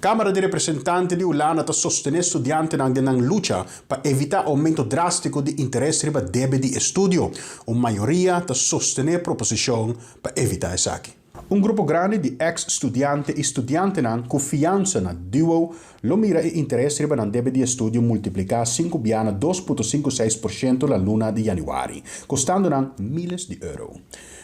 Kámara di Representante di Hulanda ta sostené studiantenan den nan lucha pa evitá oumento drástiko di interes riba debe di estudio. Un mayoria ta sostené proposishon pa evitá esaki. Un grupo grandi di eks studiante i studiantenan ku fiansa na duo lo mira e interes riba nan debe di estudio multipliká sinku bia na 2.56% la luna di yanüari, kostando nan miles di euro.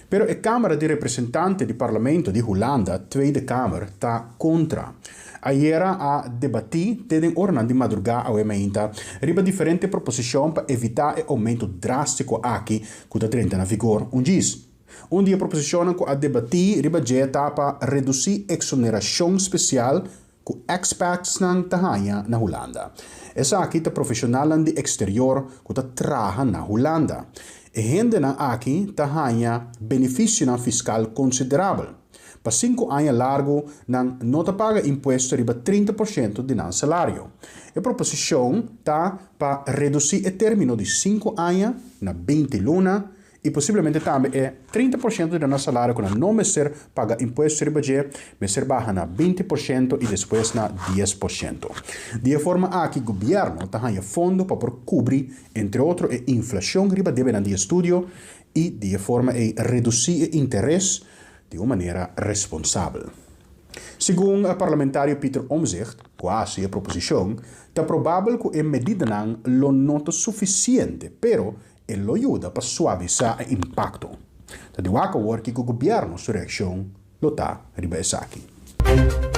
Pero e Kámara di Representante di Parlamento di Hulanda, Tweede Kamer, ta kontra. Ayera a debatí te den oranan di madrugá awe mainta riba diferente proposishon pa evitá e oumento drástiko aki ku ta drenta na vigor un djis. Un di e proposishonnan ku a debatí riba dje ta pa redusí eksonerashon spesial ku expatsnan ta haña na Hulanda. Esaki ta profeshonalnan di eksterior ku ta traha na Hulanda. E hendenan aki ta haña benefisionan fiskal konsiderabel. Pa sinku aña largu nan no ta paga impuesto riba 30% di nan salario. E proposishon ta pa redusí e término di sinku aña na 20 luna i posiblemente tambe e 30% di nan salario ku nan no mester paga impuesto riba dje, mester baha na 20% i despues na 10%. Di e forma aki gobièrnu ta haña fondo pa por kubri entre otro e inflashon riba debenan di estudio i di e forma ei redusí e interes di un manera responsabel. Segun parlamentario Pieter Omtzigt, ku a hasi e proposishon, ta probabel ku e medidanan lo no ta sufisiente, pero e lo yuda pa suavisá e impakto. Ta di wak awor kiko gobièrnu su reakshon lo ta riba esaki.